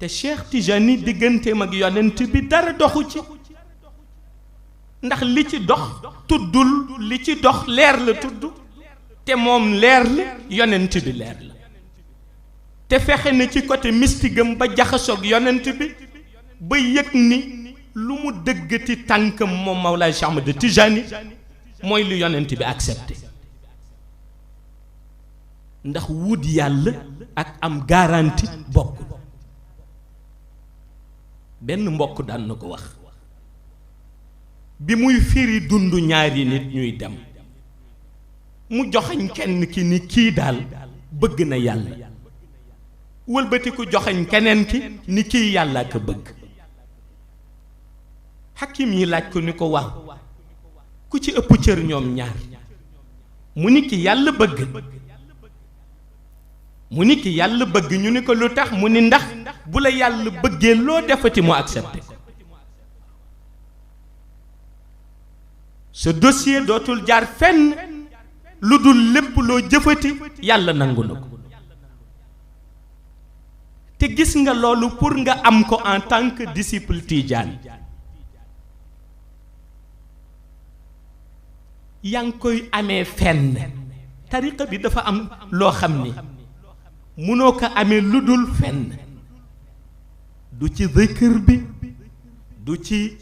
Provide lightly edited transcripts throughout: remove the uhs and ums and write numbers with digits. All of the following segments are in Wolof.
te Cheikh Tijani digganteem ak yonent bi dara doxu ci ndax li ci dox tuddul li ci dox leer la tudd te moom leer la yonent bi leer la te fexe na ci côté mystigam ba jaxasoog yonent bi ba yëg ni lu mu dëggati tànkam moom Mawlaay Cheikh Ahmad Tijani mooy lu yonent bi accepté ndax wut yàlla ak am garantie bokkul benn mbokk daan na ko wax bi muy firi dund ñaari nit ñuy dem mu joxañ kenn ki ni kii daal bëgg na yàlla wëlbati ku joxañ keneen ki ni kii yàlla ko bëgg xakim yi laaj ko ni ko waaw ku ci ëpp cër ñoom ñaar mu ni ki yàlla bëgg mu ni ki yàlla bëgg ñu ni ko lu tax mu ni ndax bu la yàlla bëggee loo defati mu accepté ko sa dossier dootul jaar fenn lu dul lépp loo jëfati yàlla nangu na ko te gis nga loolu pour nga am ko en tant que disciple tijaan yaa ngi koy amee fenn tariqa bi dafa am loo xam ni mënoo ko amee lu dul fenn du ci zikr bi du ci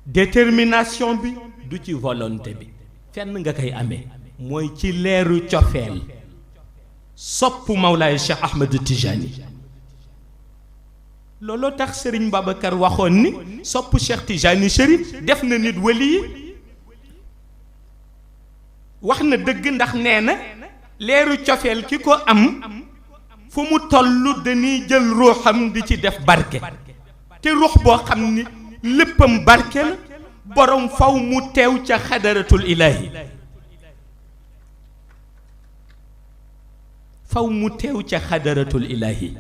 détermination bi du ci volonté bi fenn nga koy amee mooy ci leeru cofeel sopp Mawlaay Cheikh Ahmad Tijani looloo tax Serigne Babacar waxoon ni sopp Cheikh Tijani Chérif def na nit wali yi wax na dëgg ndax nee na leeru cofeel ki ko am fu mu toll dañuy jël ruuxam di ci def barke te ruux boo xam ni léppam barke la borom faw mu teew ca xadaratul ilaahi faw mu teew ca xadaratul ilaahi